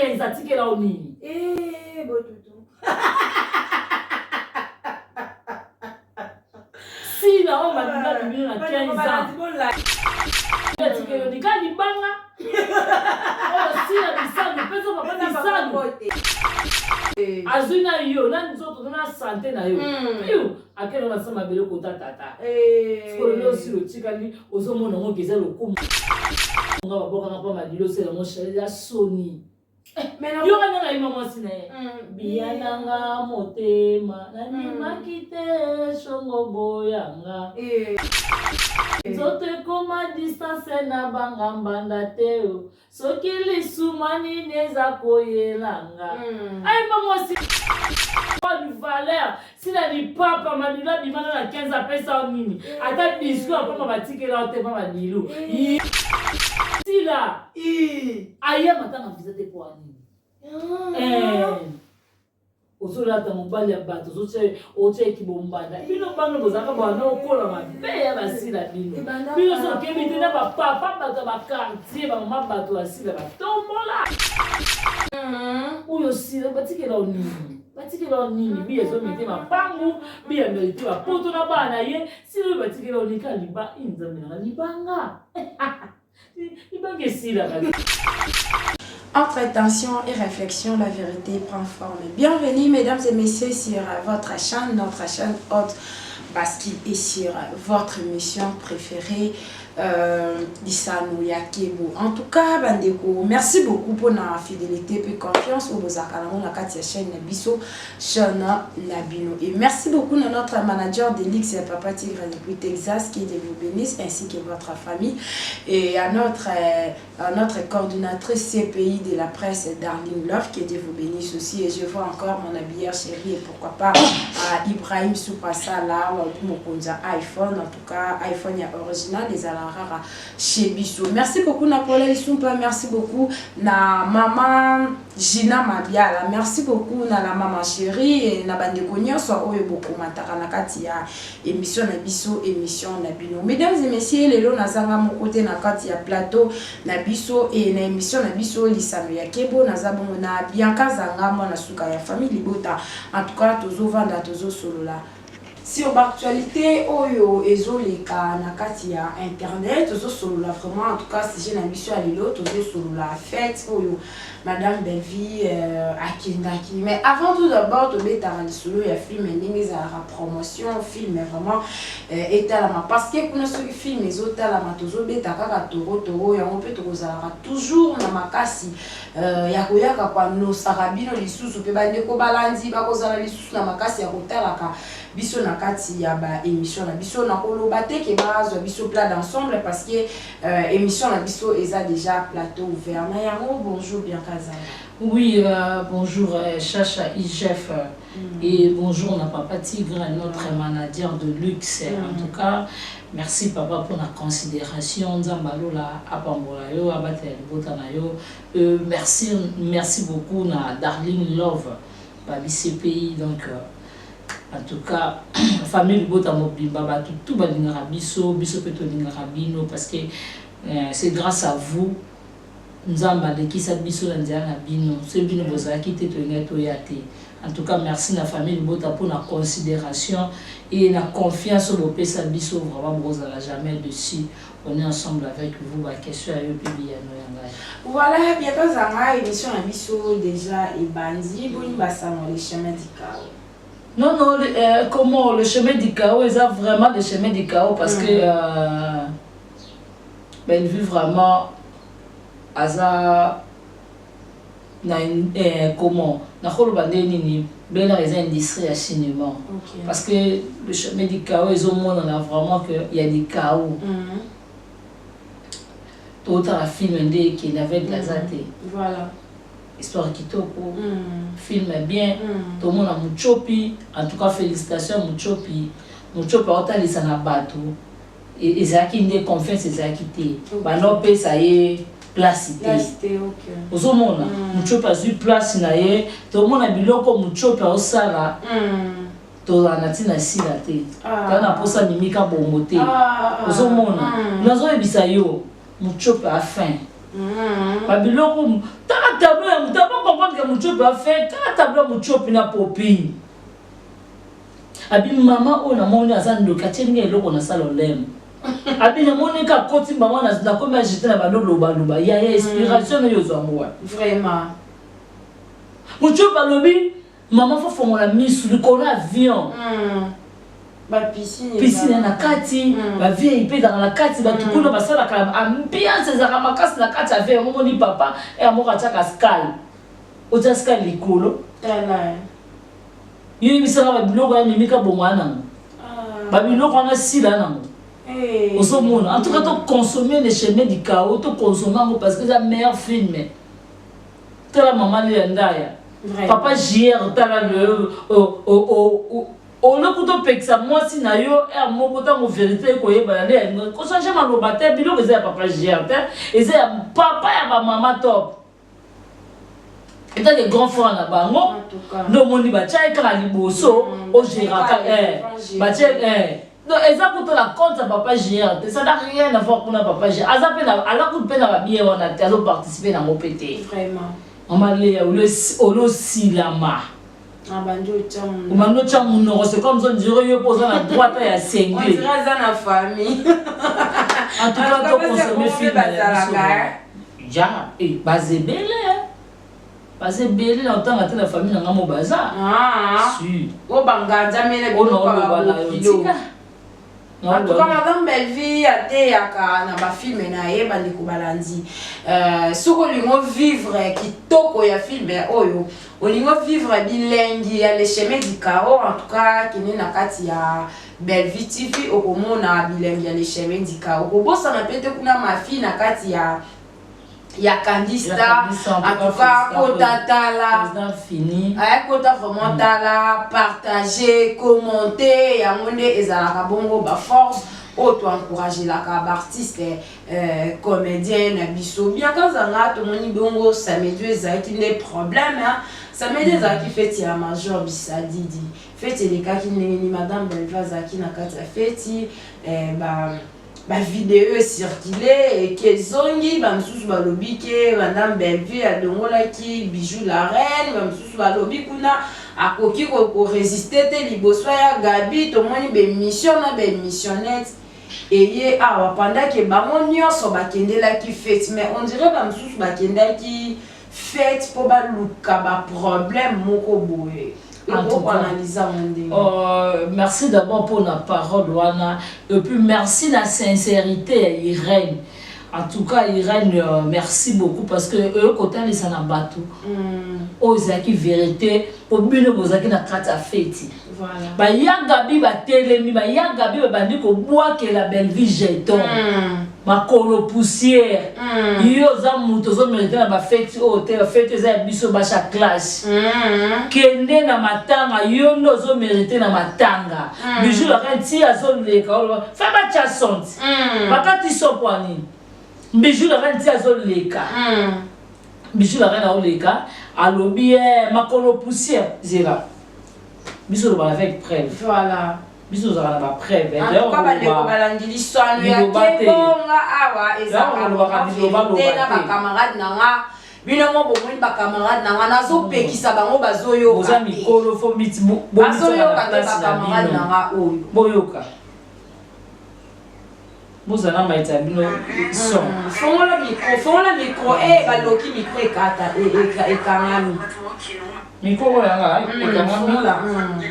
15 atikela yo nini? Eh, botutu. Sila oyo balinga bibino na 15 ans. Atikela yo nika libanga. Oyo sila bisalu, pesa papa bisalu. Azwi na yo, na nzoto, na sante na yo. Piu, akende na sa mabele kota tata. Sikoyo lelo osila otikali ozomona yango ke eza lokumu. Nga babwakaka mpa malilo osela yango chaleur ya soni. Yo nga ndenge ayima mwasi na ye. Biya na nga motema nandimaki te shongo boyanga. Nzoto ekoma distance na banga mbanda te o. Soki lisuma nini eza koyela nga. Ayemba mwasi ni valeur sila lipapa madilu abima na 15 apesa yo nini ata biscuit apama batikela yo te pa madilu sila ayama ata na visa te po ya nini. Ozolata mobali ya bato, ozotia ye kibombanda. Bino bana bozalaka bana okola mabe ya basila bino. Bino so okebi te na bapapa bato ya bakartier, bamama bato ya sila batombola. Oyo sila batikela yo nini? Batikela yo nini? Biya ezomerite mapangu, biya merite bapoto na bana na ye. Sila oyo batikela yo nini? Kaka liba, Nzambe nanga libanga. Entre tension et réflexion, la vérité prend forme. Bienvenue, mesdames et messieurs, sur votre chaîne, notre chaîne Haute Basquille et sur votre émission préférée, Lisano ya Kebo. En tout cas, bandeko, merci beaucoup pour la fidélité et confiance au bozaka na kati ya chaîne na biso, chaîne na bino. Et merci beaucoup à notre manager Delix et Papa Tigre depuis Texas, qui Dieu vous bénisse, ainsi que votre famille. Et à notre coordinatrice CPI de la presse, Darling Love, que Dieu vous bénisse aussi. Et je vois encore mon habilleur chéri, et pourquoi pas à Ibrahim Soupasala, Mokonza iPhone, en tout cas iPhone ya original, les alarara chez Biso. Merci beaucoup na Paul Soumpa, merci beaucoup na maman Gina Mabiala, merci beaucoup na la maman chérie et na bandeko nyonso oyo bokomataka na kati ya émission na biso, émission na bino. Mesdames et messieurs, lelo nazanga moko te na kati ya plateau na biso et na émission na biso Lisano ya Kebo, naza bongo na Bianca Zanga, mwana suka ya famille Libota. En tout cas, tozovanda tozosolola sur l'actualité oyo ezoleka na kati ya internet, tozosolola vraiment, en tout cas sujet na biso ya lelo tozosolola fête oyo Madame Bellevue akendaki. Mais avant tout d'abord tobetaka lisolo ya film ndenge ezalaka promotion film vraiment etalama, parce que kuna soki film ezotalama tozobeta kaka toro toro yango mpe tokozalaka toujours na makasi ya koyaka koanosaka bino lisusu mpe bandeko balandi bakozala lisusu na makasi ya kotalaka biso na kati ya ba émission na biso. Nakoloba te ke bazwa biso plat d'ensemble parce que émission na biso eza déjà plateau ouvert na yango. Bonjour Bianca Zanga. Oui, bonjour Chacha IGF et bonjour na Papa Tigre, notre manager de luxe. En tout cas, merci papa pour la considération. Nzambe alola apambola yo, abatela libota na yo. Merci, merci beaucoup na Darling Love, babi CPI. Donc en tout cas, famille libota mobimba, bato tout balingaka biso, biso mpe tolingaka bino, parce que c'est grâce à vous Nzambe alekisa biso na nzela na bino. Soki bino bozalaki te, tolingaki toya te. En tout cas, merci na famille libota pour la considération et na confiance oyo bopesa biso. Vraiment bozala jamais dessus, on est ensemble avec vous. Baquestion ya yo mpe biyano ya ngai. Voilà, Bianca Zanga, émission na biso déjà ebandi. Boni basango, le chemin du chaos? Non, non, comment, le chemin du chaos eza vraiment le chemin du chaos, parce que Bellevue vraiment aza na comment nakoloba nde nini, Bela eza industrie ya cinéma, parce que le chemin du chaos ezomonana vraiment que y a du chaos. Totala film nde ekende avec aza te. Histoire kitoko, film bien, tomona Muchopi. En tout cas, félicitation Muchopi. Muchopi aotalisa na bato ezalaki nde confiance ezalaki te, banopesa ye place te. Ozomona Muchopi azwi place na ye, tomona biloko Muchopi aosala. Tozala na ntina esila te, toza na mposa mimika bongo te. Ozomona, nazoyebisa yo, Muchopi afin babiloko, tala tableau ya moto. Mutiopi afe tala tableau ya Mutiopi na Popi. Abi mama oyo namoni aza ndoki atieli nga eloko na sala olemo. Abi namoni ka akoti mama na nakomi agite na bando loba loba yaya inspiration nayo ozwa yango wapi? Vraiment. Mutiopi alobi mama fo fongola misu likolo ya avion. Ba piscine Piscine na kati, ba VIP ezalaka na kati, batu kuna basalaka ambiance ezalaka makasi na kati ya avion yango omoni papa heure moko atiaka scale. Otia scale likolo. Tala. Yo yebisa nga ba biloko ya mimi kabongo aya nango. Ba biloko wana sila nango. Ozo mona en tout cas to consommer le chemin du chaos to consommer yango parce que eza meilleur film. Tala maman Lea Ndaya. Papa JR tala le oloku topekisa mwasi na yo heure moko ntango verite ekoyebana nde ya ko changer maloba te biloko eza ya papa JR te eza ya papa ya ba mama top. Etake grand frère na bango nde omoni batya ye kaka liboso ogeraka batya donc eza kutu na compte ya papa JR te, ça n'a rien à voir kuna papa JR aza pe na aza kutu pe na ba bien wana te, azo participer nango pe te. Vraiment. Mama Lea olo silama. Abandi otya monoko. Obandi otya monoko, c'est comme ça on dirait yo po oza na droit ya sengle. On dirait aza na famille. En tout cas to consommer film ya biso. Ja, eh, baza ebele. Baza ebele na otanga te na famille na nga mo baza. Ah. Si. O banganza mele biloko ya ba bokilo. En tout cas, Madame Bellevue ateyaka na ba film na ye bandeko balandi. Euh, soki olingo vivre kitoko ya film oyo, olingo vivre bilengi ya le chemin du chaos, en tout cas kende na kati ya Bellevue TV okomona bilengi ya le chemin du chaos. Kobosana pe te kuna ma fille na kati ya ya Candy Star, en tout cas kota tala aya kota vraiment tala partager commenter yango nde ezalaka bongo ba force oyo to encouragelaka ba artiste euh, comédien na biso Bianca Zanga tomoni bongo samedi ezalaki nde problème hein? Samedi ezalaki feti ya Major Bisadidi feti elekaki ndenge ni Madame Belva azalaki na kati ya feti eh, ba Ba video e circuler eke ezongi, ba misusu balobi ke madame Bellevue alongolaki Bijoux la reine, ba misusu balobi kuna akoki ko resister te liboso ya Gaby, tomoni ba emission na ba emissionnette eye awa pendant que bango nionso bakendelaki fete mais on dirait ba misusu bakendaki fete po baluka ba problème moko boye. En tout cas, merci d'abord pour la parole wana et puis merci la sincérité ya Irène. En tout cas Irène, euh, merci beaucoup parce que eux kotalisa na bato oyo ezalaki vérité po bino bozalaki na kati ya feti. Voilà. Ba Gabi batelemi, ba Gabi babandi kobwakela Bellevue jeton. Makolo poussière. Yo oza moto ozo merite na ba feti oyo te, ba feti eza ya biso basha classe. Kende na matanga, yo nde ozo merite na matanga. Bijou la reine ti azoleka oloba, fa batia son ti. Bakati son po nini? Bijou la reine ti azoleka. Bijou la reine aoleka, alobi eh, makolo poussière zela. Biso olobaka avec preuve. Voilà. Biso tozalaka na ba preuve. En tout cas bandeko balandi lisano ya kebonga awa ezalaka verite na ba camarade na nga bino mo bomoni ba camarade na nga nazopekisa bango bazoyoka boza mikolo fo miti bazoyoka te ba camarade na nga oyo boyoka bozala na maita ya bino son fongola micro fongola micro eh baloki micro ekata ekangami micro oyo yanga ekangami.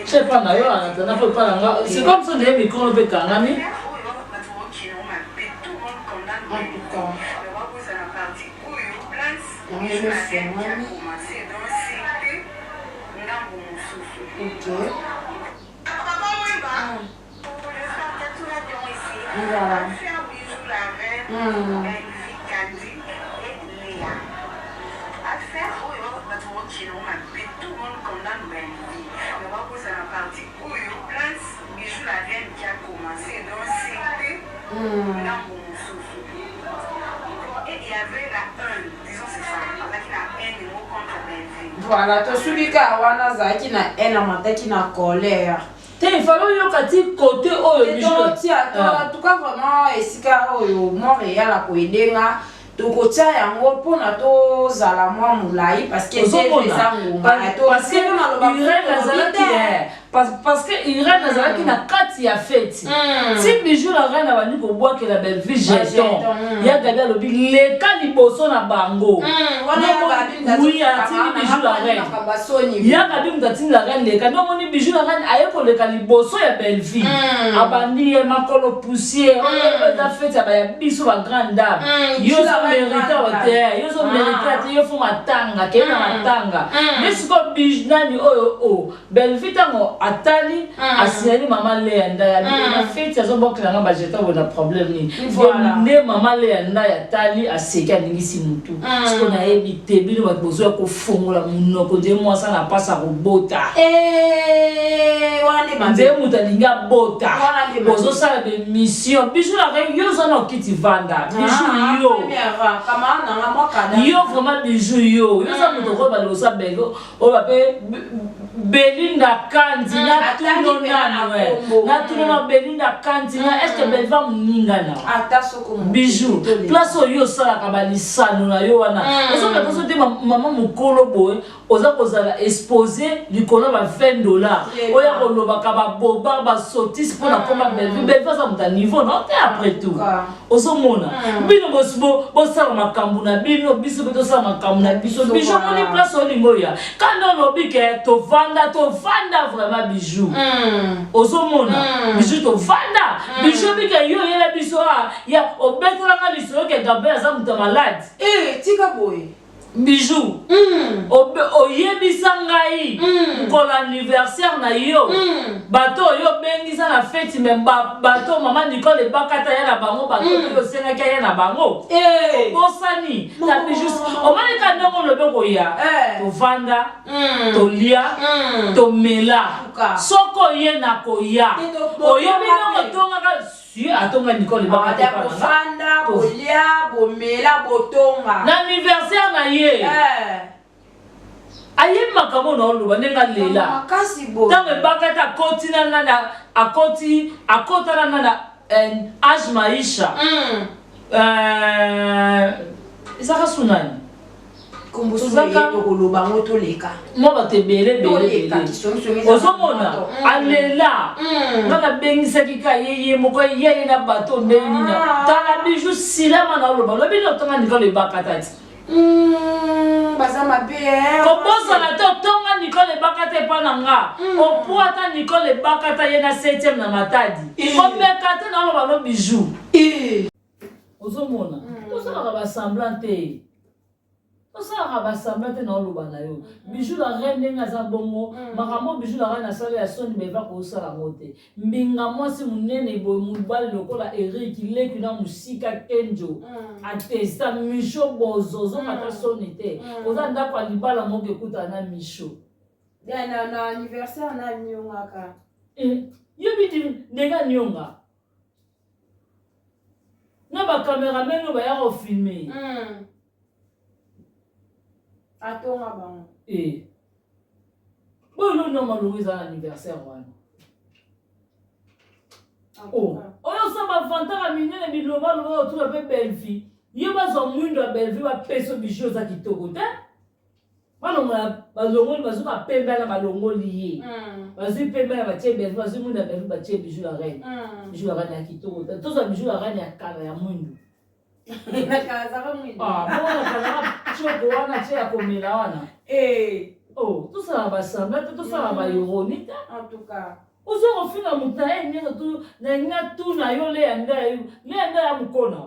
Che pa na yo anatana mpo epa na nga c'est comme ça ndeye micro mpe ekangami. Voilà, tosuki kaka wana azalaki na haine amataki na colère. Te, il fallait oyoka ti côté oyo. Totia en tout cas vraiment esika oyo Montréal akoyede nga, tokotia yango mpona tozala mwa molai, parce que eza ngonga. Parce que Irene azalaki na kati ya feti ti Bijou la Reine abandi kobwakela Bellevue jeton. Ya Gabi alobi leka liboso na bango. Oui, atindi Bijou la Reine. Ya Gabi moto atindi la Reine leka. Nde omoni Bijou la Reine aye koleka liboso ya Bellevue, abandi ye makolo poussière. Oyo eza feti ya baya biso ba grande dame. Yo ozomérite awa te, yo ozomérite te, yo fo matanga, keye na matanga. Nde sikoyo Bijou nani oyo o Bellevue, ntango atali, asignali mama Leya Ndai na feti azobwakelanga bajeton boye na problème nini. Nde mama Leya Ndai atali, aseki, aningisi mutu. Siko nayebi te, bino bato bozoya kofongola monoko nde mwasi na mpasi akobota, nde moto alingi abota, bozosala baémission. Bijou la Reine, yo oza na okiti vanda. Bijou, yo yo vraiment, Bijou, yo yo oza moto okoyeba liboso ya Bellevue oyo bape Belinda Kandi. Natuno nanu, natuno na Belinda Kandi na est ce que Belva moninga na Bijou? Place oyo osalaka balisano na yo wana, ozomeka ozo te mama mokolo boye, oza kozala exposé likolo ya ba 20 $, oyo kolobaka baboba basotise mpona koma Bellevue. Bellevue aza moto ya niveau no te. Après tout, ozomona bino bosala makambo na bino, biso mpe tosala makambo na biso. Bijou, omoni place olingi oya kanda, olobi ke tovanda, tovanda vraiment. Bijou, ozomona Bijou, tovanda. Bijou, obike yo oyela biso ya obetelanga lisolo ke Gabriel aza moto ya malade. Tika boye. Bijou, oyebisa ngai mokolo anniversaire na yo, bato oyo obengisa na feti, me bato mama Nicole ebakata ya na bango, bato oyo osengaki aya na bango, obosani na Bijou. Omoni ka ndenge olobi koya, tovanda, tolia, tomela. Soki oye na koya, oyebi ndenge otongaka si atonga Nicole ebakata. Bofanda, bolia, bomela, botonga. Na anniversaire na ye, ayebi makambo na oloba ndenge alela. Ntango ebakata akoti na nani, akoti, akota na nani, age maisha ezaka su nani. Tokoloba ngo, toleka. Mwa bato ebele ebele ebele, ozomona alela. Nga nabengisaki ka ye, ye moko ye, ye na bato ndenge nini. Tala Bijou, silama na oloba, lobi na otonga Nicole ebakata ti. Baza mabe. Kobosana te, otonga Nicole ebakata epa na nga, opwata Nicole ebakata ye na 7e na Matadi. Komeka te na oloba no. Bijou, ozomona tosalaka basemblant te, tosalaka basemblant te na oloba na yo. Bijou la Reine, ndenge aza bongo, makambo Bijou la Reine asala ya soni, beva kosala yango te. Mbinga mwasi monene boye, mobali lokola Erik leki na mosika kenjo atesta Micho bozo, ozokata soni te. Oza ndako ya libala moko ekutana na Micho. Na anniversaire na niongaka. Yebi ndenge anionga na bacameraman oyo baya kofilme. Atonga bango. Boyo loni malongo eza na anniversaire wana oyo osala bavantaka minene, bilobaloba, otuna mpe Bellevue. Ye bazwa mwindo ya Bellevue, bapesa Bijou, oza kitoko te. Balongola, balongoli, bazwi pembe wana, balongoli ye, bazwi pembe wana, batie Bellevue, bazwi mwindu ya Bellevue, batie Bijou la Reine. Bijou la Reine ya kitoko te. Tozwa Bijou la Reine ya kala ya mwindu bonakazaka tioko wana tie ya komela wana. Tosala basemblant te, tosala baironie te. Ozo kofinga moto na ye nyonso na nga tuna yo, Leya Ndai, Leya Ndai ya mokona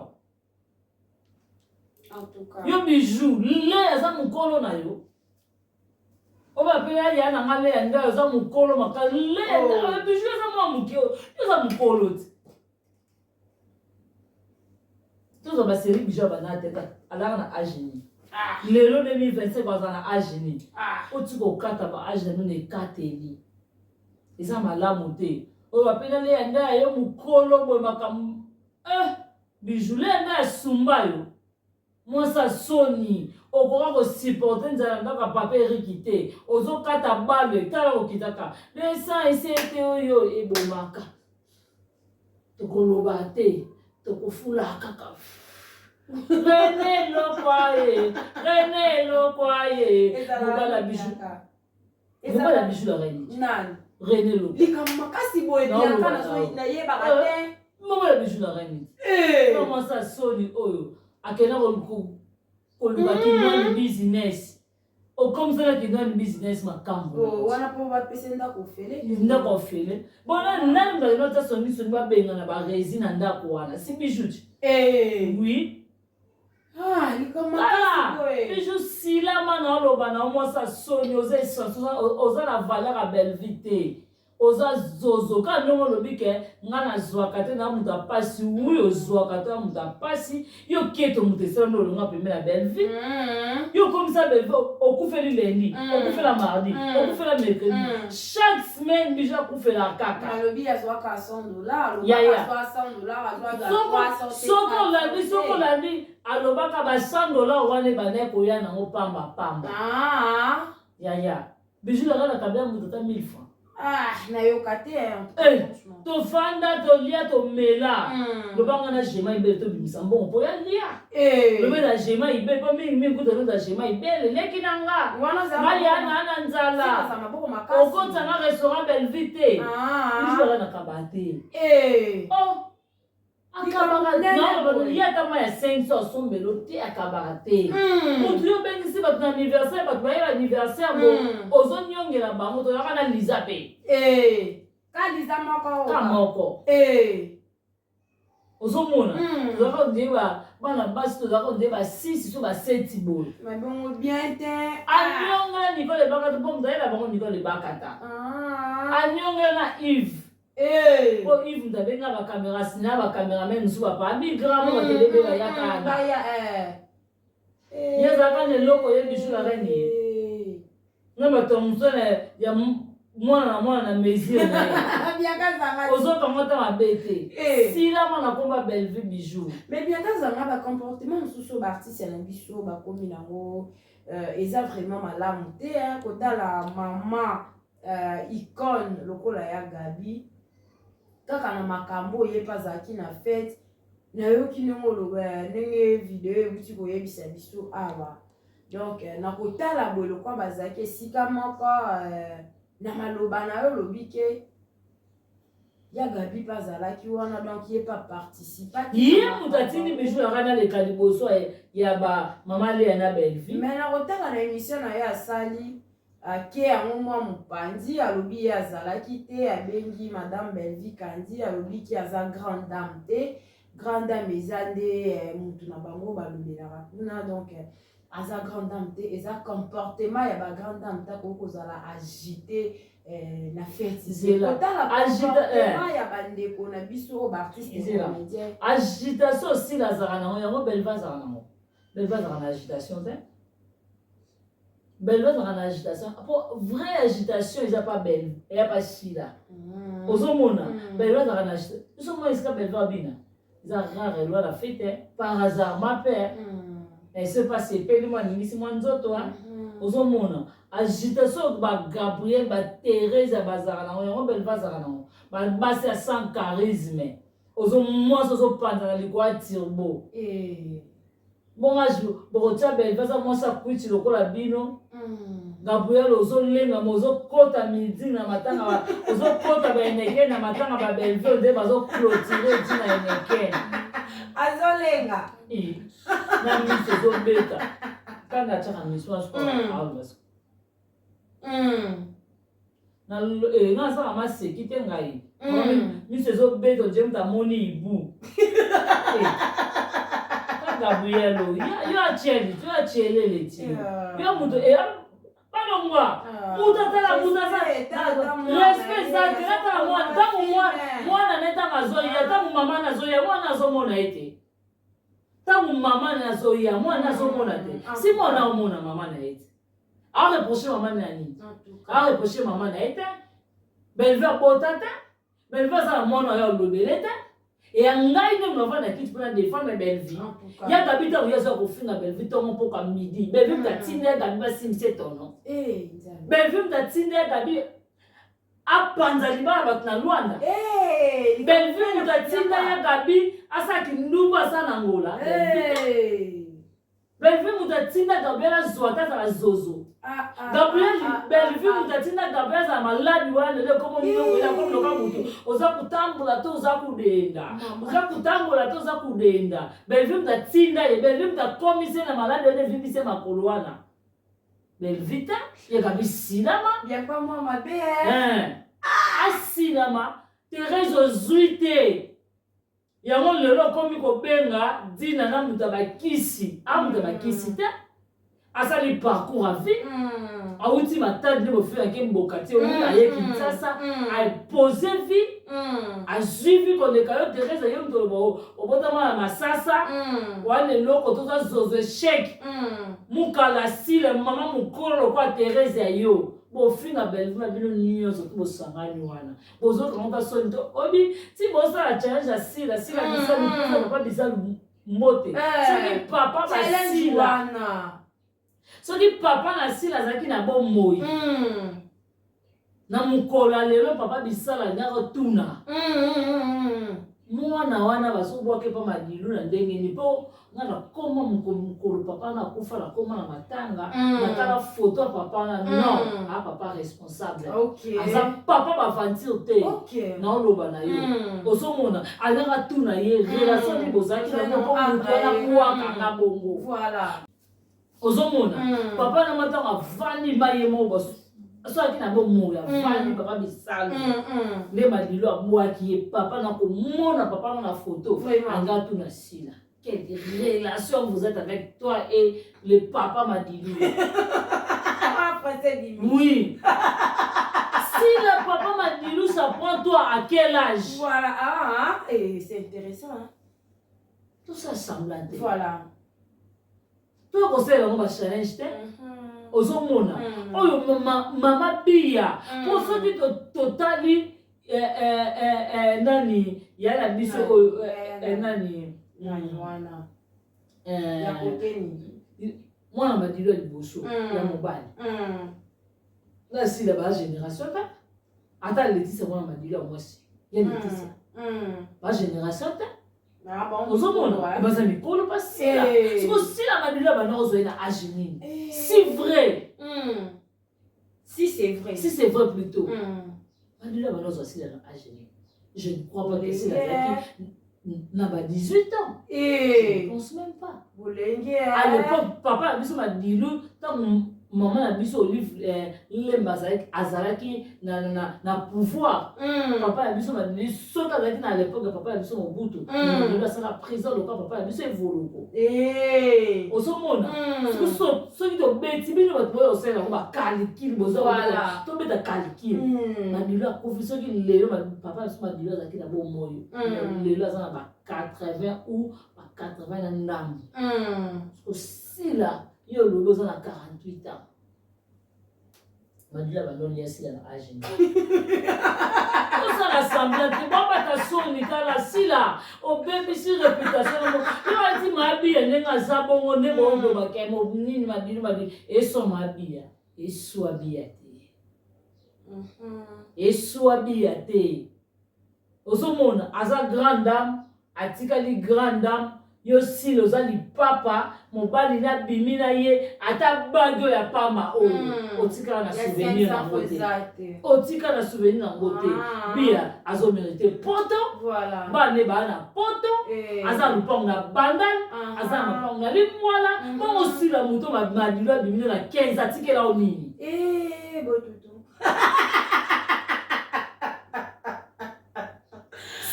yo. Bijou, Leya aza mokolo na yo, oyo bape ya na nga. Leya Ndai oza mokolo maka. Leya, Bijou aza mwa moke, yo oza mokolo te. Tozwa basérie Bijou abanda te, alaka na age nini? Lelo 2025 aza na age nini? Otika okata ba age na bino, ekateli eza malamu te. Oyo bapena Leya Ndai yo mokolo boye, makambo Bijou, Leya Ndai asumba yo. Mwasi ya soni, okoka ko supporter nzala na ndako ya papa Eric te, ozokata bale, tala okitaka le sang esete oyo ebomaka. Tokoloba te, tokofula kaka. Rene lokwa ye, Rene lokwa ye, mobala bijou. Mobala bijou la reine. Nani? Rene lokwa. Likambo makasi boye Bianca nazo nayebaka te. Mobala bijou la reine. Eh. Mwasi ya soni oyo akenda koluka kinwani business. Okomisana kinwani business makambo. Oh, wana po bapesa ndako ofele. Ndako ofele. Bona nani bakenda ata soni soni babengana ba resi na ndako wana. Si bijou. Eh. Oui. Ah, likambo makasi boye. Bijou silama na oloba na mwasi ya soni oza essence oza na valeur ya Bellevue te. Oza zozo kaka ndenge olobi ke nga nazwaka te na moto ya pasi wi ozwaka te na moto ya pasi yo keto moto esala nde olonga pembe na Bellevue yo okomisa Bellevue okufeli lundi okufela mardi okufela mercredi chaque semaine Bijou akufela kaka alobi azwaka 100 dollars Yaya. alobaka 100 dollars azwaka 300 soki olandi soki olandi alobaka ba 100 dollars wana ebandaki koya nango pamba pamba ah yaya Bijou laka na kabia moto ata 1000 francs. Ah, nayoka te eh, tofanda tolia tomela lobanga na gema ibele tobimisa mbongo mpo ya lia eh. lobe na gema ibele mpo mingi mingi kuta nota gema ibele leki na nga ngai ya na na nzala okotisa nga restaurant Bellevue te ah. Bijou laka na kaba te eh. oh akabaka ye ata mwa ya 500 asombelo te akabaka te motu yo obengisi bato na anniversaire bato baye anniversaire bo ozoniongela bango tozalaka na liza mpe ka liza moko ka moko ozomona tozalaka ondie bana basi tozalaka ondie ba 6 so ba 7 boye bongo bien te aniongela Nicole Ebakata mpo moto ayela bango Nicole Ebakata aniongela na Yves Po Yves mutu abenga ba camera na ba cameraman mosusu ba pa grand mo bakende mpe bayaka wana ye azalaka na eloko ye Bijou la reine ye na bato ya mosusu ya mwana na mwana na mesure na ye ozokanga ata mabe te sila mwana komba Bellevue Bijou mais Bianca azanga ba comportement mosusu oyo baartiste na biso bakomi nango eza vraiment malamu te kotala mama icone lokola ya Gabi kaka na makambo oyo ye mpe azalaki na fete nayoki ndenge oloba ndenge video euti koyebisa biso awa donc na kotala boye lokwa bazalaki esika moko na maloba na yo olobi ke ya Gabi mpe azalaki wana donc ye mpe aparticipaki ye moto atindi Bijou yaka naleka liboso ya bamama Lea na Bellevue mais na kotala na émission na ye asali ake yango mwa mopanzi alobi ye azalaki te abengi madame Bellevue Kandi alobi ki aza grande dame te grande dame eza nde mutu na bango balobelaka kuna donc aza grande dame te eza comportement ya ba grande dame te akoki kozala agité na fête kotala comportement ya bandeko na biso oyo baartiste comédien agitation osila azalaka nango yango Bellevue azalaka nango Bellevue azalaka na agitation te Bellevue azalaka na agitation po vraie agitation eza pa Bellevue eya pa Sila ozomona Bellevue azalaka na agitation biso mona esika Bellevue abina eza rare elwa na fete par hasard ma mpe ese pa sepeli mwa aningisi mwa nzoto ozomona agitation ba Gabriel ba Therese bazalaka nango yango Bellevue azalaka nango basi ya sans charisme ozo mwasi ozopanza na likolo ya turbo bongo bokotia Bellevue aza mwasi akwiti lokola bino Gabriel ozolengama ozokota midi na matanga ozokota baeneke na matanga ba Bellevue nde bazoclôturer ti na eneke azolenga na miso ozobeta kanda atiaka miso asuka nga asala maseki te ngai miso ezobeta oje moto amoni ibu ka Gabriel yo atieli yo atielele ti yo moto balongwa moto atala moto aza respect eza te natala mwana ntango mwana ne ntango azoya ntango mama nazoya mwana azomona ye te ntango mama nazoya mwana azomona te si mwana omona mama na ye te areproche mama na nini areproche mama na ye te Bellevue abota te Bellevue aza na mwana oyo alobele te. Eya ngai nde navanda kiti mpona défendre Bellevue. Ya Gabi ntango ye aza kofinga Bellevue ntongo mpoka midi, Bellevue moto atinda ya Gabi basimbisa etono. Bellevue moto atinda ya Gabi apanza libala bato na Luanda. Bellevue moto atinda ya Gabi asalaki ndumba asala na Angola. Bellevue moto atinda Gabriel azwa ata azala zozo. Gabriel Bellevue moto atinda Gabriel azala maladi wana lelo ekomo biloko ya komi loka moto oza kotambola to oza kodenda oza kotambola to oza kodenda. Bellevue moto atinda ye, Bellevue moto akomisi ye na maladi wana evimbisi ye makolo wana. Bellevue te ye Gabi silama Biakwa mwa mabe eh. Asilama Therese ozwi te. Yango lelo okomi kobenga Dina na moto ya bakisi, a moto ya bakisi te. Asali parcours à vie. Awuti Matadi nde bofingaki mboka te, mm. aye Kinshasa, apose vie. Azwi vie koleka yo Therese, yo moto oloba obotama na masasa, wana eloko toza zozo echec. Mukala sila mama mokolo lokola Therese ya yo. Bofinga Bellevue na bino nyonso to bosangani wana. Bozoka ngo soni to obi ti bosala challenge ya sila sila bisalu papa bisalu mbote. Soki papa basila soki papa na sila azalaki na bomoi na mokolo ya lelo papa bisala alingaka tuna mwana wana bazobwaka epa madilu na ndenge nini mpo nga nakoma mokolo papa na akufa nakoma na matanga natala foto ya papa na non a papa responsable aza papa baventure te naoloba na yo ozomona alingaka tuna ye relation nini bozalaki nango mpo moto wana bwakanga bongo. Ozomona papa na matango avandi ma ye moko soki na bomoi avandi papa bisalu nde malilo abwaki ye papa na komona papa na photo anga tuna sila quelle relation vous êtes avec toi et le papa Madilu? Oui. Si le papa Madilu ça prend toi à quel âge? Voilà, ah, et c'est intéressant. Hein? Tout ça semblant. Voilà. To kosalela yango ba challenge te. Ozomona oyo mama Biya po soki totali nani ya na biso oyo nani mwana Madilu ya liboso ya mobali na sila ba génération te, ata Letisia mwana Madilu ya mwasi ya Letisia ba génération te. Ozomona baza mikolo basila siko sila Madilu ya banda kozwa ye na age nini? Si vrai, si c'est vrai, si c'est vrai plutôt, Madilu ya banda kozwa sila na age nini? Je ne crois pas que sila azalaki na ba 18 ans. Je ne pense même pas. Bolenge. À l'époque papa na biso Madilu, ntango mama na biso Olive Lemba azalaki na pouvoir, papa na biso Madilu soki azalaki na l'époque ya papa na biso Mobutu, Madilu asala président lokola papa na biso Evoloko. Ozomona soki tobeti bino bato boyo osala yango bacalculs, boza tobeta calcul, Madilu akufi soki lelo papa na biso Madilu azalaki na bomoi lelo aza na ba 80 ou ba 80 na ndambo. Osila yo olobi oza na 48 ans, Madilu abandoni ya sila na age osala semblant te, babata soni. Tala sila obebisi réputation nango yo ati mabiya ndenge aza bongo nde boolobaka nini Madilu Madilu eswa mabiya eswa biya te eswa biya te. Ozomona aza grande dame, atikali grande dame. Yo sila oza lipapa mobali nabimi na ye ata bagi oyo ya pamba oyo otikala na souvenir nango te, otikala na souvenir nango te. Biya azomérite poto, bana baa na poto, aza na lupango na Bandal, aza na mapango na Limwala. Bongo sila moto Madilu abimi na 15 atikela o nini?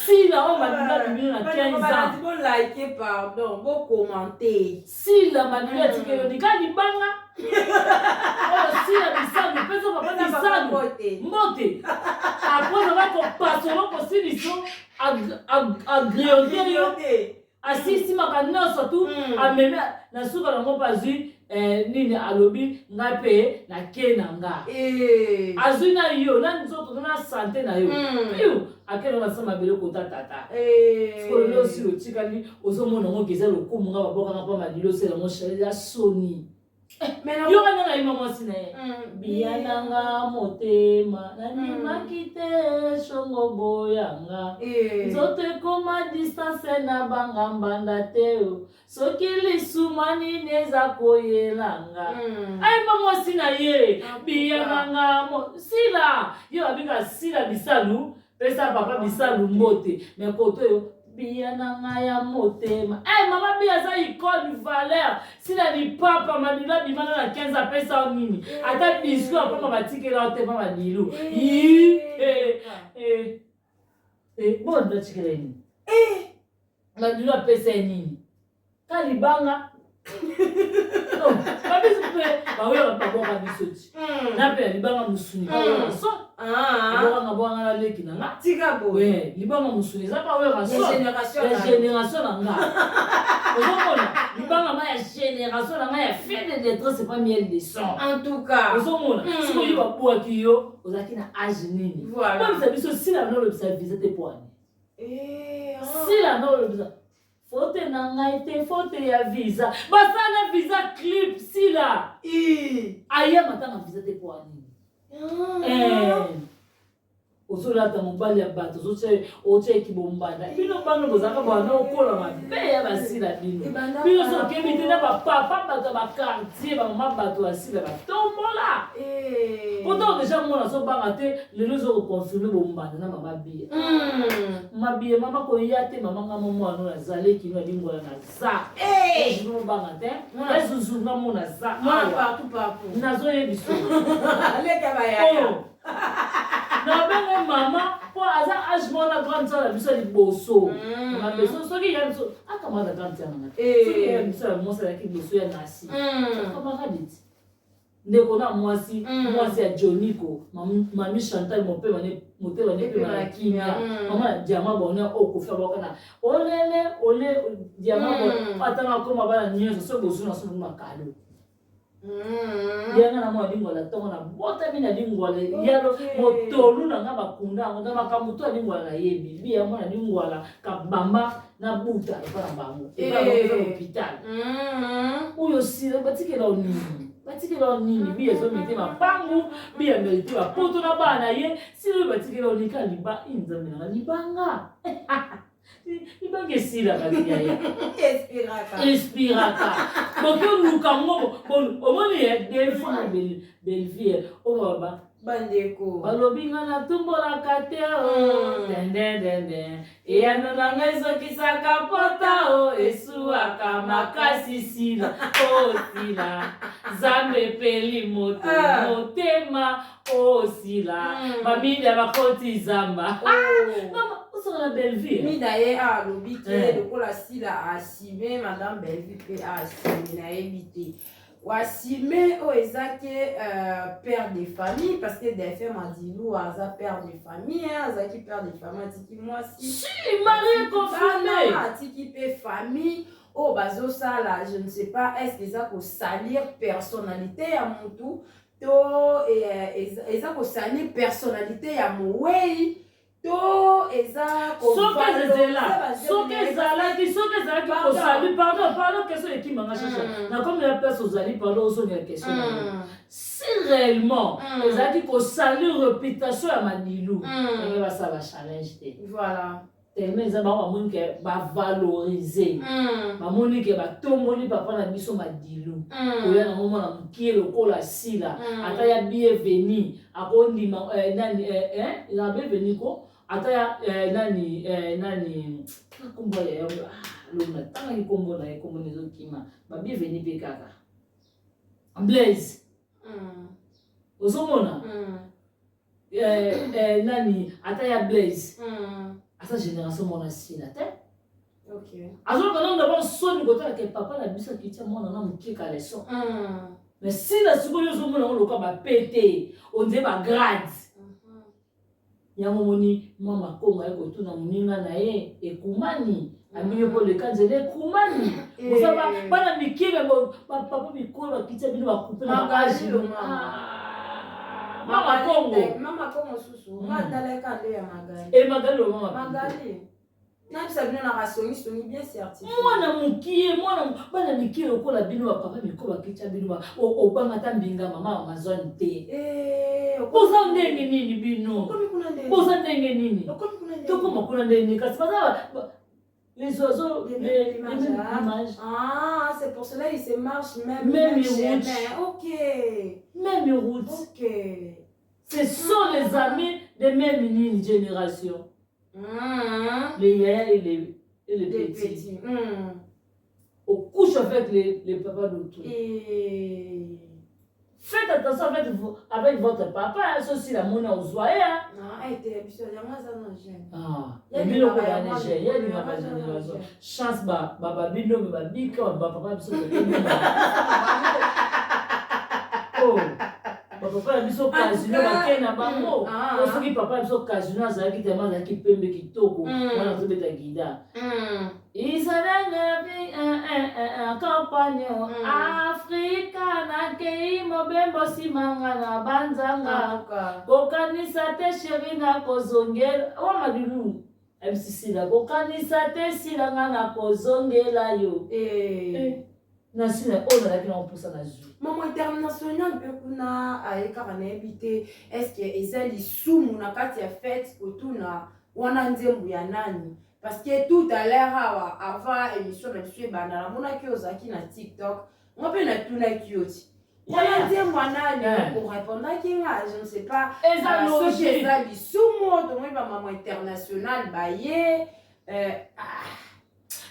Sila oyo Madilu abimi na 15 ans. Bolike, pardon, bocommenter. Sila Madilu atikeli yo nika libanga oyo sila bisalu pesa papa bisalu mbote après ava kopasola kosiliso agriote yo. Asisimaka nyonso tu. Amemi na suka nango mpe azwi nini, alobi ngai mpe nake na nga. Azwi na yo na nzoto na santé na yo. Piu, akende na sa mabele kota tata. Sikoyo lelo osili, otikali, ozomona ngo eza lokumu. Nga babwakanga mpa Madilu, osela ngo chaleur ya soni. Yo kana nayima mwasi na ye. Biya nanga motema nandimaki te, shongo boyanga. Nzoto ekoma distance na banga mbanda te o. Soki lisuma nini eza koyelanga. Ayemba mwasi na ye. Biya nanga sila ye babika sila bisalu, pesa papa bisalu mbote. Me koto oyo biya na ngai ya motema. Mama Biya aza icône, valeur. Sila lipapa, Madilu abimana na 15, apesa yo nini? Ata biscuit apama batikela yo te. Pa Madilu yi bon, batikela ye nini? Madilu apesa ye nini? Ka libanga babiso mpe baoyo babwaka biso ti na mpe ya libanga mosuni baoyoka so ebwakanga bwanga na leki na nga. Tika boye. Libanga mosuni eza baoyoka so ya génération na nga. Ozomona libanga ma ya génération na nga ya fin de détresse, c'est pas miel de son. En tout cas. Ozomona sikoyo yo babwaki yo, ozalaki na age nini? Olobisa biso sila na olobisa visa te po ani sila na olobisa faute na ngai te, faute ya visa. Basala visa clip, sila ayama ntanga visa te po anini? Ozolata mobali ya bato, ozotia ekibombanda. Bino bano bozalaka bana okola mabe ya basila. Bino bino so okebi te na bapapa, bato ya baquartier, bamama, bato basila batombola. Pourtant déjà mwana azobanga te. Lelo ezokoconfirme bombanda na mama Biya. Mama Biya, mama koya te, mama nga mo mwana oyo azaleki no alingwala na za mobanga te, ezuzu nga mo naza. Nazoyebiso nabenge mama mpo aza age mwana grande sœur na biso ya liboso. Mama soki ya biso akamata grande sœur nanga, soki ya biso ya mwasi azalaki liboso ya nasi camarade ti ndeko na mwasi, mwasi ya Joniko, mami Chantal mopema motema nepema na kimia, mama ya Diama Bonheur oyo Kofi abwaka na olele ole Diama atanga koma bana nyonso. Soki bozwi na soki makalo yanga na mwa lingwala, ntongo na botami na lingwala yalo motolu na nga bakunda yango na makambo to ya lingwala nayebi bi ya mwana lingwala kabamba na buta epa na bango, epa na hôpital oyo sila. Batikela o nini? Batikela o nini? Bi ezomite mapangu, bi ya merite bapoto na bana na ye. Sila oyo batikela o nika liba nzambe nanga libanga, libanga esilaka ti yaya espiraka. Boki oluka ngo, omoni ye des fois Bellevie oyo baba. Bandeko. Balobi nga natumbolaka te o dendendende, eyano na ngai ezokisaka pota o esuwaka makasi. Sila o sila, Nzambe epeli moto motema o sila. Bamilia bakoti zamba. Mama osoka na Bellevue. Mida ye alobi te lokola sila asime madame Bellevue mpe asime, nayebi te wasime oyo eza ke père de famille, parce que Delphin Madilu aza père de famille, azalaki père de famille, atiki mwasi. Si marié confirmé. Atiki mpe famille oyo bazosala. Je ne sais pas, est ce que eza kosalir personnalité ya mutu to eza kosalir personnalité ya mowei to eza Soki ezela, soki ezalaki kosali, pardon, pardon, question ekimanga Shasha. Nakomi na place ozali, pardon, ozongela question. Si réellement ezalaki kosalir réputation ya Madilu, ndenge basala bachallenge te. Voilà. Tellement eza bango bamoni ke bavalorize, bamoni ke batomboli papa na biso Madilu. Koya nango mwana mokie lokola sila, ata ya bienvenu akondima nani ezala bienvenu ko ata ya nani nani nkombo ya yango lobi natangaki nkombo na ye, nkombo ezokima, babienvenu mpe kaka Blaise. Ozomona nani, ata ya Blaise aza génération mwana sila te. Azoloka nano d'abord soni kotala ke papa na biso akitia mwana na mokie caleçon. Mais sila sikoyo ozomona yango lokola bapete ondire bagrade. Yango omoni mwa makongo aye kotuna moninga na ye ekumani amini mpo leka nzela ekumani. Boza bana mike me bapapa mikolo bakitisa bino bakupe na baage. Mama Kongo. Mama Kongo susu. Nga atalaka nde ya Magali. E Magali o mama. Magali. Nayebisa bino naka songisongi bien certifié. Mwana mokie, mwana bana mikie lokola bino bapapa miko bakitya bino obanga ata mbinga mama Amazone te. Boza ndenge nini bino? Boza ndenge nini? Tokoma kuna ndenge nini? Kasi baza les oiseaux, les mêmes images. Ah, c'est pour cela ils se marchent même, même route. Ok. Même route. Ok. Ce sont les amis de même nini génération. Les yaya et les petits. Petits. On couche avec les papas d'autrui. Et Faites attention avec, vous, avec votre papa, hein, ceci la monnaie aux oies. Hein. Non, ete biso yango aza na jeune. Ah, Ya biloko lingaka ya ya Niger, mwana, ya lingaka ya génération. mwana. Chance ba ba ba bino ba bika ba papa biso tokimi. Oh. Ba papa na biso casino En tout cas, bakei na bango. ah. Po soki papa na biso casino azalaki tellement azalaki pembe kitoko, wana azobeta guitare. Izalanga bi un compagnon Afrika nakei mobembo simanga na banzanga kokanisa te chéri nakozongela wa madilu mcc kokanisa te silanga nakozongela yo. Na sila oyo nazalaki na mposa na zwi. Mama international mpe kuna aye kaka nayebi te est-ce eza lisumu na kati ya fête kotuna wana nzembo ya nani, parce que tout à l'heure awa avant émission na biso ebanda namonaki ozalaki na TikTok, nga mpe natunaki yo ti wana nzembo ya nani, orépondaki nga je ne sais pas. Eza Soki logique. Eza lisumu oyo tomoni bamama international baye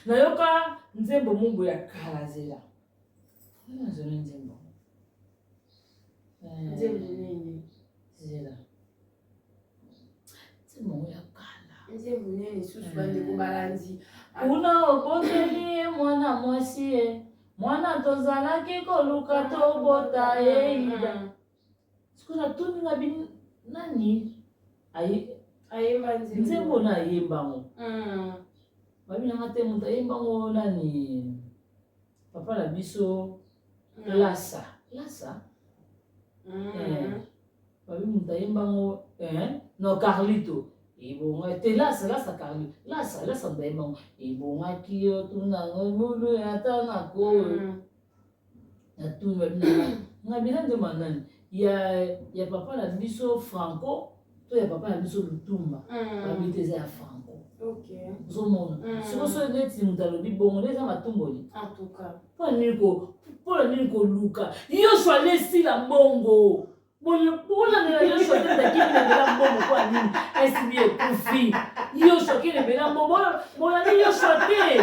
Nayoka nzembo moko ya kala, zela nazona nzembo. Nzembo nini? Zela, nzembo yango ya kala. Nzembo nini susu, bandeko balandi? Kuna oboteli ye mwana mwasi, ye mwana tozalaki koluka tobota ye ida. Sikoyo natuni nga bino nani ayemba nzembo? Nzembo na ayembango babinanga te, moto ayembango nani? Papa na biso Lasa Lasa. Babi moto ayembango no Carlito ebonga te, Lasa Lasa, Carlito Lasa Lasa moto ayembango. Ebongaki yo tunango mulu ata nako natuni babinanga nga bina nzembo ya nani, ya papa na biso Franco to ya papa na biso Lutumba? Babi te, eza ya Franco. Ozomona sikoyo soki neti moto alobi bongo nde eza matumboli. En tout cas. Mpona nini koluka Yoshua alesila mbongo? Bolandela Yoshua te, takiminembela mbongo mpo ya nini? SB ekufi, Yoshua akinembela mbongo, bolandi Yoshua te.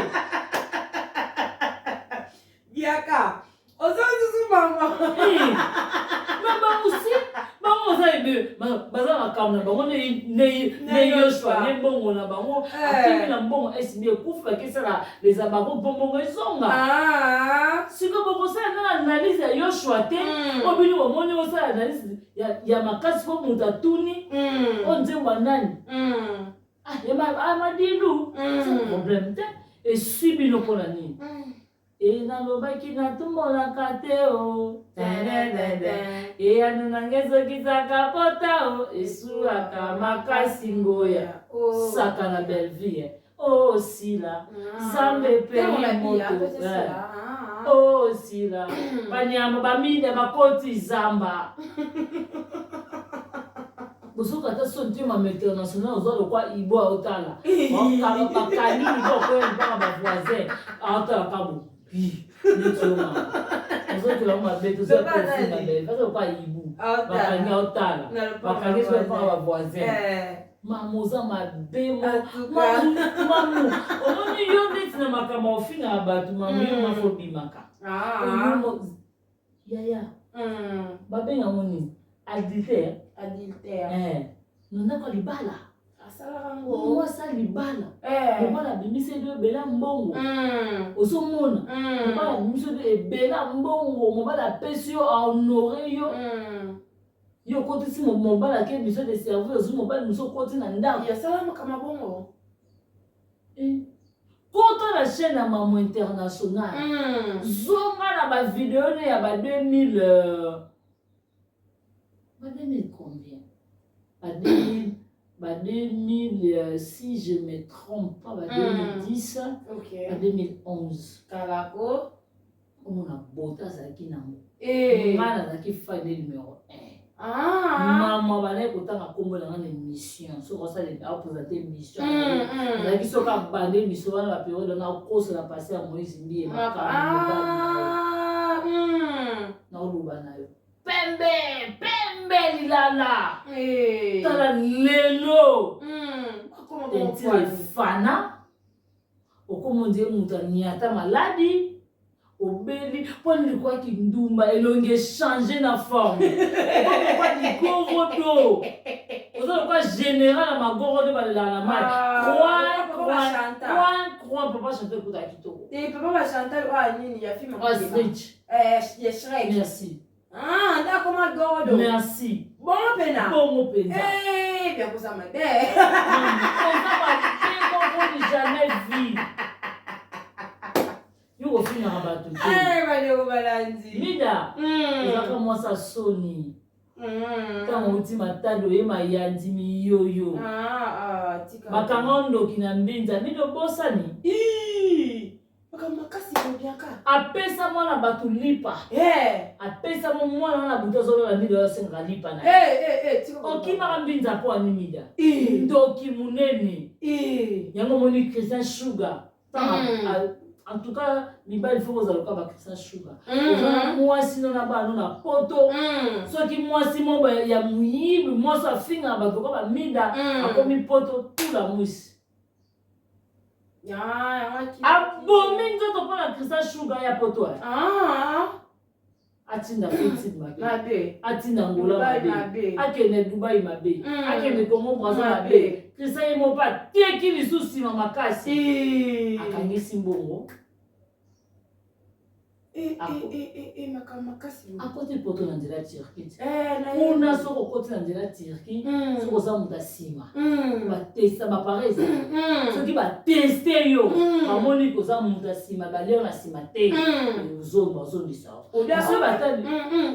Biaka oza susu mama. Bango si bango baza ebe baza makambo na bango ne Yoshua ne mbongo na bango akimi na mbongo. SB ekufi, bakesala leza bango mpo mbongo ezonga. Sikoyo bokosala na analyse ya Yoshua te. Oyo bino bomoni osala analyse ya makasi mpo moto atuni oyo nzembo ya nani, ya Madilu, c'est problème te. Esui bino mpona nini? E nalobaki natumbolaka te o eyano nanga ezokisaka pota o esuwaka makasi ngoya saka na Belleville o sila Nzambe pe moto o sila banyama bamida bakoti zamba. Bosoki ata soni te, mama international oza lokwa ibo aotala bakangi ibo akoya mpaka bavoisin aotala kabo bi neti yo mama ozokela mabe toza kofinga bele aza lokwa ibu bakangi aotala bakangi so mpaka bavoisin. Mama oza mabe, mamu omoni yo neti na makambo ofingaka bato. Mamu yo mafo obimaka yaya babengango nini? Adultère. Adultère. Na ndako ya libala. Asalaka ngo. Mwasi libala, mobali abimisi edo ebele mbongo. Ozomona mobali abimisi edo ebele mbongo, mobali apesi yo, ahonore yo. Yo okotisi mobali ake mission de service, ozwi mobali mosusu okoti na ndako. Yasala makambo bongo. Eh. Kota na chaîne ya Mamu International. Zonga na ba video ne ya ba 2000 ba 2000 combien? Ba 2000 ba 2000 si je me trompe pas ba 2010 ba 2011. Kalako. Omona bota azalaki nango. Eh. Nga nazalaki fan numéro 1. Ah. Mama bandaki kotanga nkombo na nga na émission soki osala apresente émission azalaki soki abanda émission wana baperiode wana akosela pase ya Moïse Mbiye makambo mobali na yo. Ah, Naoloba na yo pembe pembe lilala Eh. tala lelo Akoma bongo tentire poilu. efana okoma ondire moto aniata maladi obeli mpo nini kwaki ndumba elongi echange na forme okomi kwa ligorodo oza lokwa général ya magorodo balelaka na mai. Ah, Croix, papa croix, Chantal. croix, croix, papa Chantal ekutaka kitoko. Eh, papa ba Chantal oyo nini ya film Ostrich. Eh, ya Shrek. Merci. Ah, nda akoma gorodo. Merci. Bongo pena. Bongo mpenza. Eh, bien koza mabe. Oza mabe moko jamais vu. Yo kofingaka bato te. Eh, bandeko balandi. Mida, ozalaka mwasi ya soni. Ntango outi Matadi oye Mayandi miyoyo. Ah, ah, tika. Bakanga ndoki na mbinza. Mida obosani. Ih, makambo makasi kobiaka. Apesa mwana bato lipa. Eh, Apesa mo mwana wana butu azolola Mida oyo asengaka lipa na ye. eh, eh, eh, tika. Okimaka mbinza mpo ani Mida. Ih, Ndoki monene. ih. Yango omoni Christian Sugar. En tout cas, mibali faut kozala lokola ba Christian Sugar. Oza na mwasi no na bana no na poto. Soki mwasi moko ya moyibi, mwasi afingaka bato lokola ba Mida, akomi poto tula mwisi. Ah, yango Abomi nzoto mpo na Christian Sugar ya poto. Ah, Atinda Fetid mabe. Mabe. Atinda Angola Dubai mabe. mabe. Akende Dubai mabe. Akende Congo Brazza Mabe. mabe. Christian ye moko ateki lisusu nsima makasi. Eh. Akangisi mbongo. Eh, eh, eh, eh, eh, makambo makasi. Akoti poto na nzela Turquie. Eh, na Kuna soki okoti na nzela Turquie, soki oza moto ya nsima, batesta bapareil ezali. Soki bateste yo, bamoni koza moto ya nsima, baleo na nsima te. Ozonga ozongisa. Soki batali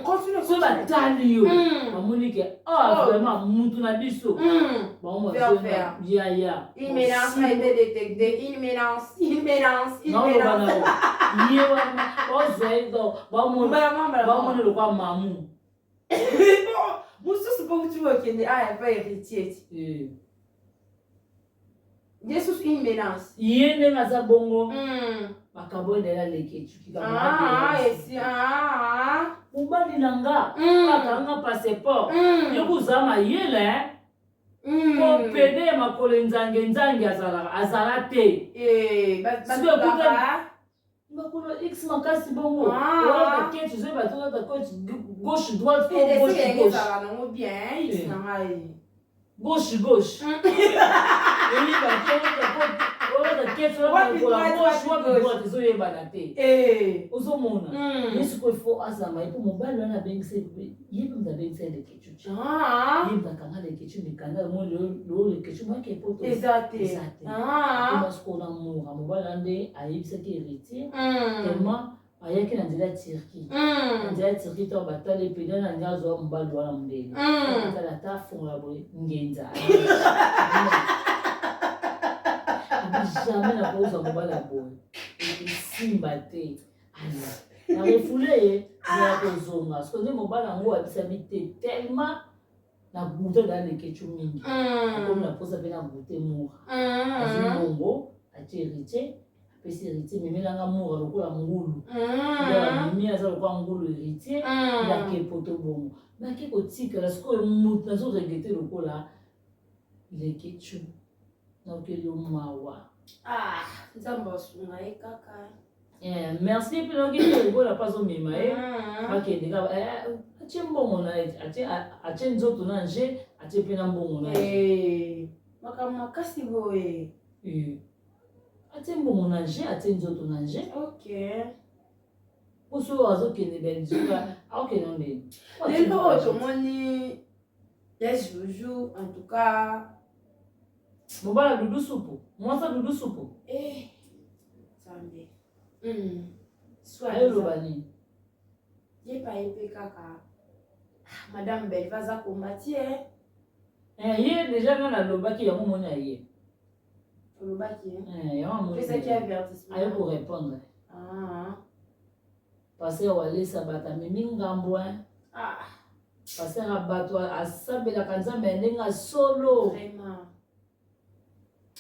Continue, soki continue. batali yo, bamoni ke ah Oh. vraiment mutu na biso. Bango Faire, bazonga faire. ya ya. Une ménance a été détectée. Une ménance, une ménance, une Naoloba ménance. na yo. Ye wana bazwa ye donc bamoni Mbala moko, mbala moko. bamoni lokwa mamu. Bon, mosusu mpo kuti okende aya pa héritier ti. Eh. Ye susu une ménance. Ye ndenge aza bongo makambo oyo ndela aleki etuki Ah, esi, ah. mobali na nga akanga passeport yo kozala mayele po pede ya makolo nzange nzange azalaka azala te. Eh, Sikoyo makolo x makasi bongo. Ah. Olata ketch ozoyeba te olata coach gauche droite to gauche gauche. Ezalaka nango bien x Eh. na ngai. Gauche gauche oyeba te olata ketch olata Wapi lokola droite, gauche wapi wapi gauche. droite ezoyebana te. Eh. Ozomona ye sikoyo ifo azama ye mpo mobali wana abengisa ye mpe moto abengisa ye lekecu Ah. ye moto akanga lekecu mikanda mo loo lekecu mwake poto Eza te. Eza te. Ah. Akoma sikoyo na mura mobali wana nde ayebisaki héritier tellement ayaki na nzela ya Turquie na nzela ya Turquie ntango batali pene na ngai azwa mobali wana mondele atala ata afongola boye ngenza abi jamais nakozwa mobali ya boye esimba te. Ale na refule ye ya kozonga soki nde mobali yango abisami te tellement na goûte da lekecu mingi akomi na posa mpe na goûte mura azwi mbongo atie héritier apesi héritier memelanga mura lokola ngulu memi aza lokola ngulu héritier yake poto bongo nake kotikala sikoyo motu nazo regretter lokola lekecu nakeli yo mawa. Ah, Nzambe asunga ye kaka. Eh, merci mpe nayoki mpe lokola mpe azomema ye akende kaka atie mbongo na ye atie nzoto na nje atie mpe na mbongo na ye. Eh, makambo makasi boye. Eh, atie mbongo na nje atie nzoto na nje. Ok. Poso oyo azokende Belgique, akokende ndeni. Lelo oyo tomoni ya Juju, en tout cas. Mobala dudu supu, mwasa dudu supu. Eh, Nzambe. Ayoloba nini? Ye pa ye mpe kaka. Ah, Madame Belva aza kombati eh. Eh, ye deja nga nalobaki yango moni aye. Olobaki eh? Eh, yango amoni. Opesaki avertissement. Aye ko répondre. Ah. Pasteur Walesa bato amemi ngambo hein. Ah. Pasteur ya bato asambelaka Nzambe ya ndenge ya solo. Vraiment.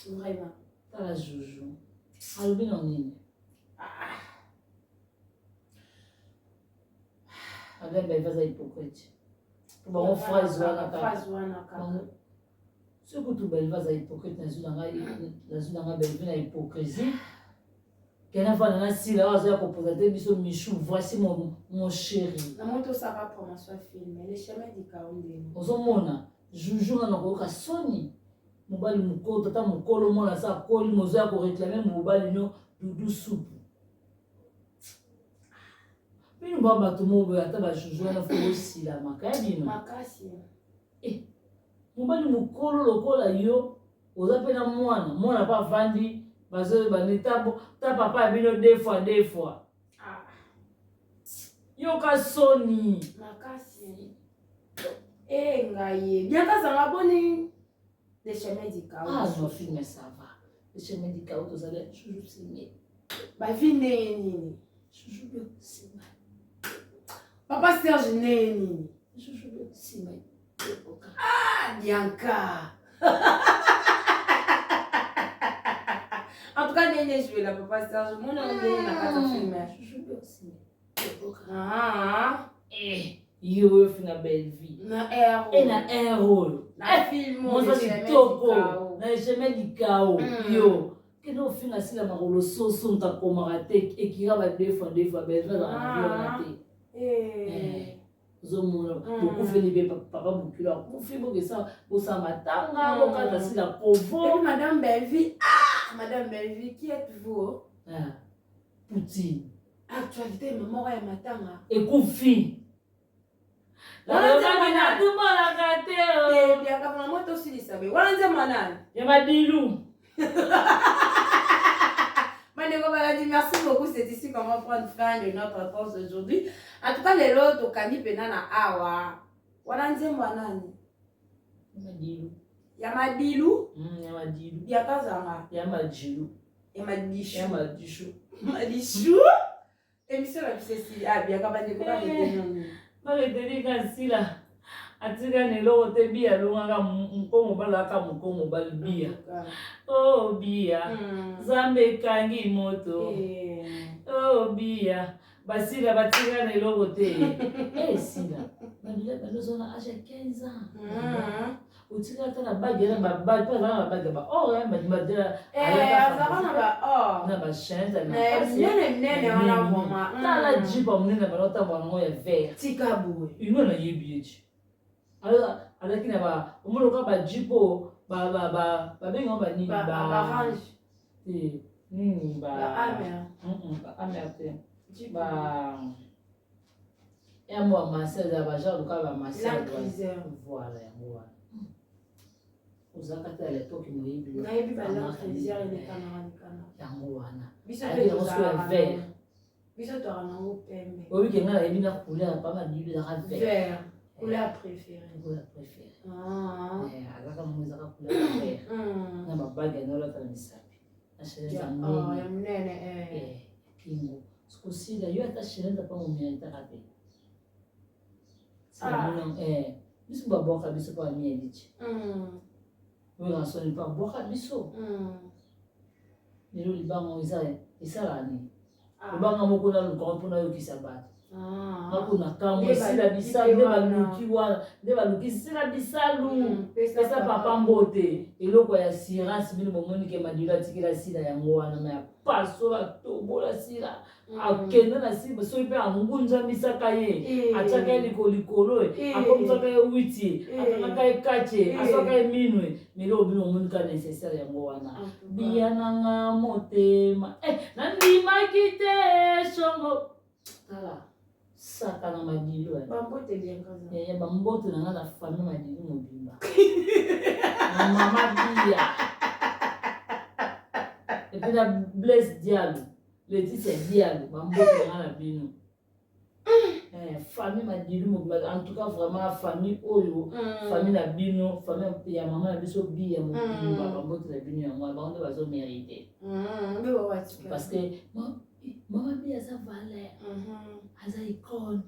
Vraiment. Tala Juju. Alobi na nini? Ah. Madame Belva aza hypocrite. Po bango phrase wana kaka. Phrase wana kaka. Soki kutu Belva aza hypocrite nazwi na ngai nazwi na ngai Belvi na hypocrisie. Kena fana na sila oyo azoya kopresente biso Michou voici mon chéri. Na moto osaka promotion film le chemin du chaos ndeni. Ozomona Juju nga nakoyoka soni mobali mokolo tata mokolo mwana asa akoli mozoya koreklame mobali no dudu supu. Bino ba bato moko boye ata ba Juju wana fo osilamaka ya bino. Makasi. Eh, mobali mokolo lokola yo oza mpe na mwana mwana mpe avandi bazoyeba nde ta, ta papa ya bino deux fois deux fois ah. Yoka soni makasi e ngai ye bianka zanga boni le chemin du chaos. Ah non, film ça va, le chemin du chaos tozali toujours signé bavi ndenge nini toujours nsima. Papa Serge ndenge nini? Toujours nsima. Ah, Bianca. En tout cas, ndenge joué la papa Serge, mona ndenge na kati ya film. Toujours nsima. Ah. Eh, yo oyo finga Bellevue. Na air. E na air oyo. Na film. Moza kitoko. Na chemin du chaos. Yo. Kende ofinga sila makolo soso moto akomaka te ekira ba deux fois deux fois Bellevue azalaka na vie wana te. Ozomona bokufeli mpe papa bokilo akufi bokesa bosala matanga bokata sila kovo. Et puis Madame Bellevue, ah Madame Bellevue, qui êtes-vous? Ah, Poutine. Actualité moko ya matanga. Ekufi. Nalobaki natumonaka te. Bianca vraiment tosilisa be. Wana nzembo nani? Ya Madilu. Bandeko balandi, merci beaucoup. C'est ici qu'on va prendre fin de notre réponse aujourd'hui. En tout cas, lelo tokangi pena na awa. Wana nzembo nani? Madilu. Ya Madilu? Ya Madilu. Bianca zanga. Ya Madilu. Ya Madishu. Ya Madishu. Madishu? Émission na biso esili. Ah, Bianca bandeko ba retenir nini? Ba retenir ka sila. Atika na eloko te biya alongaka moko mobali aka moko mobali biya. Oh biya. Nzambe ekangi moto. Oh biya. Basila batika na eloko te. Eh sila. Babila balozo na âge ya 15 ans. Otika ata na bague na ba bague pa na bague ba or hein badela. Eh azaka na ba or. Na ba chaîne na minene minene wana vraiment. Tala jeep munene ba lota bango ya vert. Tika boye. Ino na yebi ye. Alaki na ba omoloka ba jeep o ba ba ba ba benga ba nini ba ba range. Te nini ba ba amer. Ba amer te. Ba ya mwa masa eza ba genre lokola ba masa. Voilà yango wana. Ozalaka te à l'époque moyebi. Nayebi ba Land Cruiser elekanaka lekana. Yango wana. Biso mpe tozalaka vert. Biso tozalaka nango pembe. Oyebi ke ngai nayebi na couleur pa madilu ezalaka vert. Vert. Couleur préférée. Couleur préférée. Ah. Azalaka mongo ezalaka couleur vert. Na ba bague na olata na misapi. Na chaîne ya monene. Ya monene eh. Kingo. Sikosi la yo ata chaîne pa momeritaka te. Eh, biso babwaka biso mpo bamieliki. Oyo soni mpo abwaka biso. Lelo libanga eza esalaka nini? Libanga moko naluka mpo nayokisa bato. Nakuna kambo esila bisalu nde baluki wana nde baluki sila bisalu pesa papa mbote eloko ya assurance bino bomoni ke Madilu atikela sila yango wana me apasola tobola sila akenda na sila soki mpe angunzamisaka ye atiaka ye likolo akomisaka ye witi akangaka ye katie aswaka ye minwe meloko bino omoni ka nécessaire yango wana biya nanga motema nandimaki te songo. Tala saka na madilu eh. Bambote Bianca Zanga. Yaya bambote na nga na famille madilu mobimba. Na mama Biya. Et puis na Blaise Diallo, Laetitia Diallo, bambote na nga na bino. Eh, famille madilu mobimba en tout cas vraiment famille oyo famille na bino famille ya mama na biso Biya mobimba bambote na bino yango wana bango nde bazo mérite. Parce que mama Biya aza valeur, aza icône.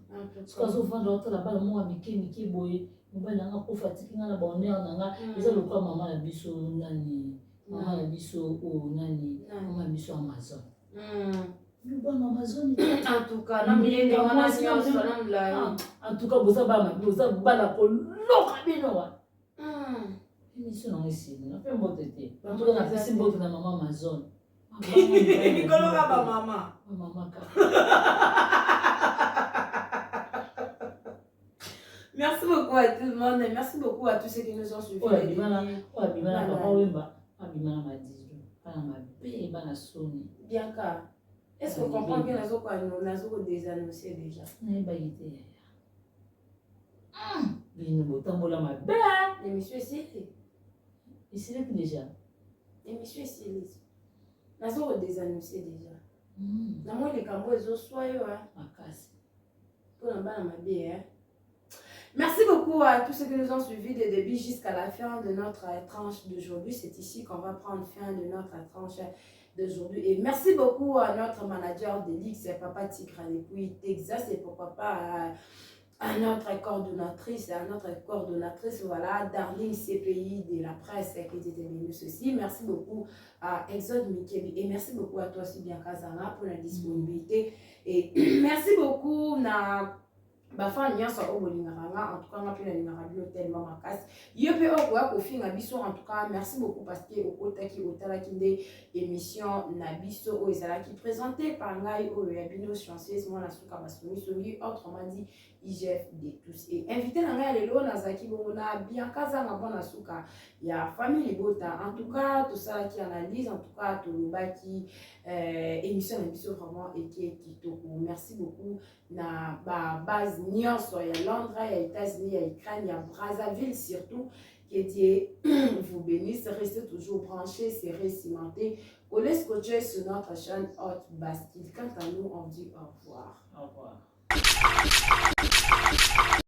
Soki azovanda otala bana moko ya mike mike boye, mobali na nga akufa atiki nga na bonheur na nga, eza lokola mama na biso nani, mama na biso oyo nani, mama na biso Amazon. Lubanga Amazon. En tout cas, na milende wana nyonso na molai. En tout cas, boza bana mabe, boza bana koloka bino wa. Émission nango esili, nape mbote te. En tout cas, napesi mbote na mama Amazon. Likolo ka bamama. Mama kaka. Merci beaucoup à tout le monde et merci beaucoup à tous ceux qui nous ont suivis. Oyo abima na oyo abima na papa Wemba, abima na Madilu, bana mabe, bana soni. Bianca, est-ce que comprend que nazo quoi nazo désannoncer déjà? Nayebaki te yaya. Bino botambola mabe. L'émission esili. Esilaki déjà. Émission esili. Nazo désannoncer déjà. Namoni likambo ezoswa yo makasi. Mpona bana mabe hein. Merci beaucoup à tous ceux qui nous ont suivis de début jusqu'à la fin de notre tranche d'aujourd'hui. C'est ici qu'on va prendre fin de notre tranche d'aujourd'hui. Et merci beaucoup à notre manager d'Elix, Papa Tigre depuis Texas, et pourquoi pas à notre coordonnatrice, voilà, Darling CPI de la presse qui était venue ceci. Merci beaucoup à Exode Mikebi et merci beaucoup à toi aussi, Bianca Zanga, pour la disponibilité. Et merci beaucoup na bafans nyonso oyo bolingaka nga. En tout cas, nga mpe nalingaka bino tellement makasi. Yo mpe okoya kofinga biso, en tout cas merci beaucoup, parce que okotaki, otalaki nde émission na biso oyo ezalaki présenté par ngai oyo ya bino, chanceuse mwana suka basongisongi, autrement dit IGF de tous. Et invité na ngai ya lelo nazalaki bongo na Bianca Zanga, mwana suka ya famille libota. En tout cas, tosalaki analyse, en tout cas tolobaki, émission na biso vraiment eke kitoko. Merci beaucoup na babase nyonso ya Londres, ya États-Unis, ya Ukraine, ya Brazzaville surtout. Que Dieu vous bénisse. Restez toujours branchés, serrés, cimentés, collés, scotchés sur notre chaîne Haute Bascule. Quant à nous, on dit au revoir. Au revoir.